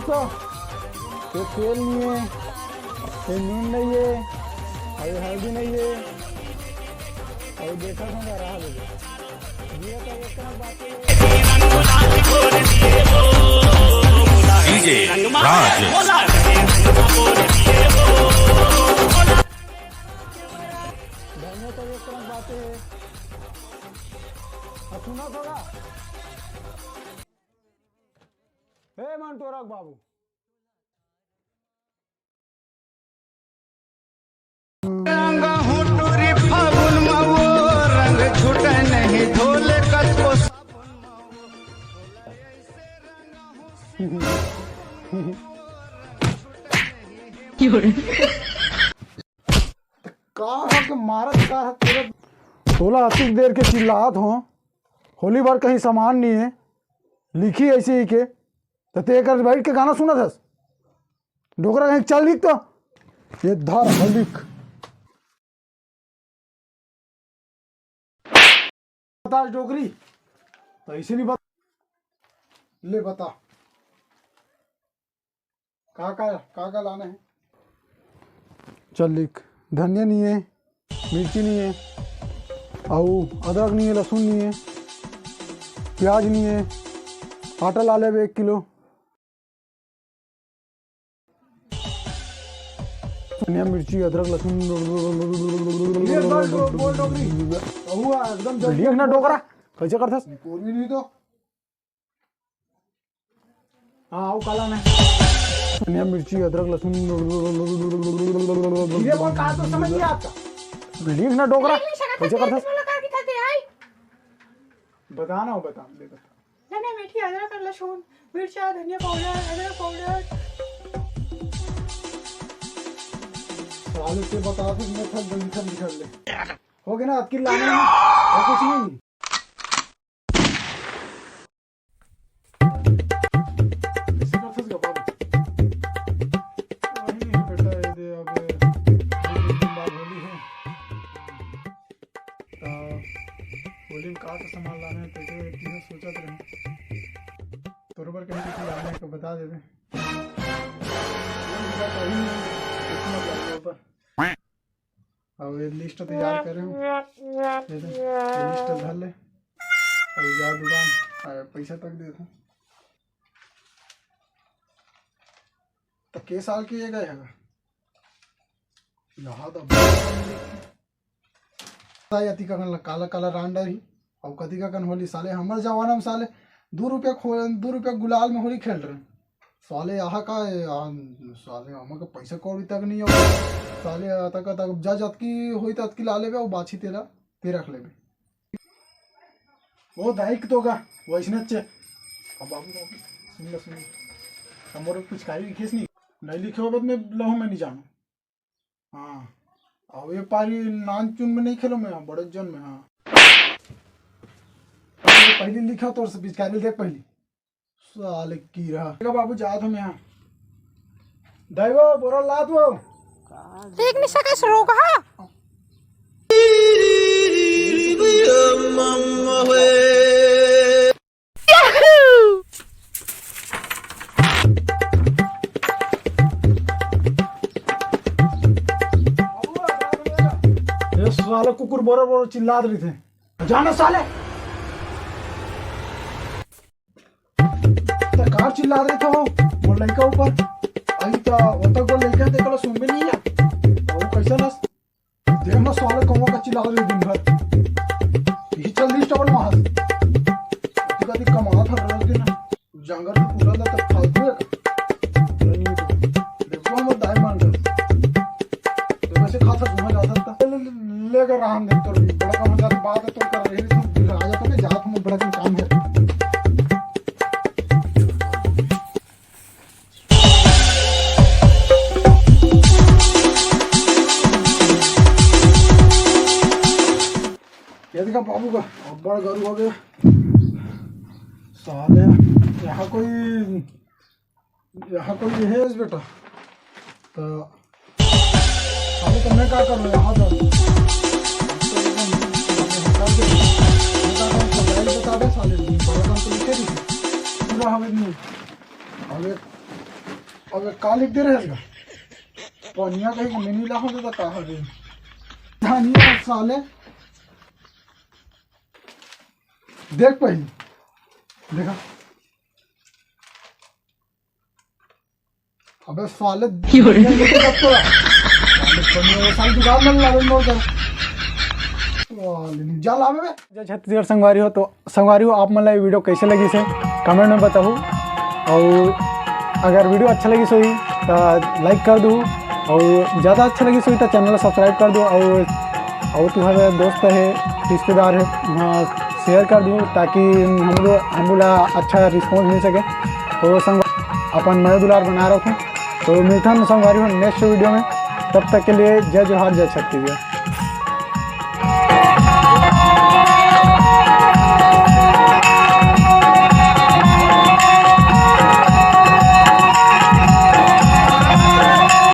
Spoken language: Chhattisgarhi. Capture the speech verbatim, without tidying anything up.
तो ये तेल नहीं है, ये नून नहीं है, और ये हल्दी नहीं है, और देखा था रहा। डीजे राज। धनिया तो एक तरफ बातें है। अब सुना थोड़ा। हे मंटोरक बाबू। रंग हुटुरी फागुन मा वो रंग छूटे नहीं धोले कसको। का हो के मारत का है तेरे? तोला अतिक देर के चिल्लात हो, होली बर कहीं सामान नहीं है, लिखी ऐसे ही के, तो ते एकर बैठ के गाना सुनत हस? डोकरा कहीं चल लिख तो, ये धर लिख। बता डोकरी, तो ऐसे नहीं बता, ले बता। का का, का का लाना है? चल लिख, धनिया नहीं है, मिर्ची नहीं है, अउ अदरक नहीं है, लहसुन नहीं है, प्याज नहीं है, आटा ला लेबे एक किलो। धनिया, मिर्ची, अदरक, लहसुन। ये बात बोल डोकरी। हुआ एकदम जल्दी। लिख ना डोकरा, कैसे करथस? कोई भी नहीं तो। हाँ, आओ काला में। धनिया, मिर्ची, अदरक, लहसुन। ये बोल कहा तो समझ नहीं आता। लिख ना डोकरा, कैसे करथस? बता ना, बता, दे बता। धनिया, मिर्ची, अदरक, लहसुन, मिर्चा, धनिया पाउडर, अदरक पाउडर। साले से बता दो, मैं थक गई, लिखल लिखल ले। हो गया ना, अतकी लाना है, और कुछ नहीं। ऐसे कर फंस गया बाबू। वही नहीं बेटा, ये दे अब, दो तीन दिन बाद होली है। तो होली में का का सामान लाना है, तो ये चीजें सोचत रहे। तोर बर कहीं कुछ लाना है तो बता देबे। अब ये लिस्ट तैयार करे हूँ। ये दे, ये लिस्ट धर ले। और जा दुकान, आ, पैसा तक दे दे। तो के साल के ये गए है? यहाँ तो भाई अतिका कन काला काला रांडा ही। अउ कतिका कन होली साले, हमर जमाना में साले दू रुपया खो-, दू रुपया गुलाल में होली खेल रहे। साले यहाँ का, यहाँ, साले हमर के पैसा कौड़ी तक नहीं हो। साले तक, तक जा जतकी होई ततकी ला लेबे, अउ बाछी तेला ते रख लेबे। ओ दाई के तो गा, वैसने अच्छे। अब बाबू, बाबू, सुन ले, सुन ले। हमरो पिचकारी लिखेस नहीं, नहीं लिखे होबे तो मैं लहू में नहीं जानू। हाँ, अब ये पारी नान चुन में नहीं खेलो मैं, बड़े जन में, हाँ। ये पहली लिखा तोर से पिचकारी देख पहली। साले की रहा। देखो बाबू, जात हम यहाँ। दाई वो, बोरा लात वो। एक निशा का रोग हा। ये साला कुकुर बरोबर चिल्लात रहिथे। जाना साले। त कार चिल्लात रहिथे हो, मोर लइका ऊपर। अई त ओतक वो लइका देख लो सुनबे नहीं है। वो कैसा नस? देख ना साले कौवा का चिल्लात रही दिन भर। यही चल रही स्टबल मार। कभी कमात हर रोज दिन। जंगल में पूरा ना तो फालतू है। नहीं तो। देखो हम दाई मान कर। तो वैसे खाता सुना जा सकता। ले, ले, लेकर रहा हम देख तो बड़ा काम जात बात है तो कर रही है, तुम आ जाता मैं जात हूँ, बड़ा काम है। ये देखा बाबू का अब्बड़ गरु हो गया। साले, यहाँ कोई, यहाँ कोई है इस बेटा? तो अभी तो मैं क्या करूँ यहाँ पर? तो एकदम, मैं क्या करूँ? मैं क्या करूँ? तो गाड़ी बता दे साले, बड़ा काम तो लिखे नहीं। पूरा हमें नहीं। अबे अबे का लिख दे रहे हैं इसका? पनिया कहीं का मिनी लाखों तो का हो गई? धनिया साले। देख पहले। देखा। अबे साले। साले पनिया साले दुकान में लावे मोर कर। साले जा लावे बे। जय छत्तीसगढ़ संगवारी हो, तो संगवारी हो, आप मन ला ये वीडियो कैसे लगिस हे, कमेंट में बताहू। अउ अगर वीडियो अच्छा लगिस होही, तो लाइक कर दू, अउ ज़्यादा अच्छा लगिस होही, तो चैनल ला सब्सक्राइब कर दू, अउ, अउ तुम्हारे दोस्त हे, रिश्तेदार हे, वहाँ शेयर कर दू, ताकि हम लोग, हम लोग ला अच्छा रिस्पॉन्स मिल सके। तो संग अपन मया दुलार बना रखो। तो मिलथन संगवारी हो नेक्स्ट वीडियो में, तब तक के लिए जय जोहार, जय छत्तीसगढ़।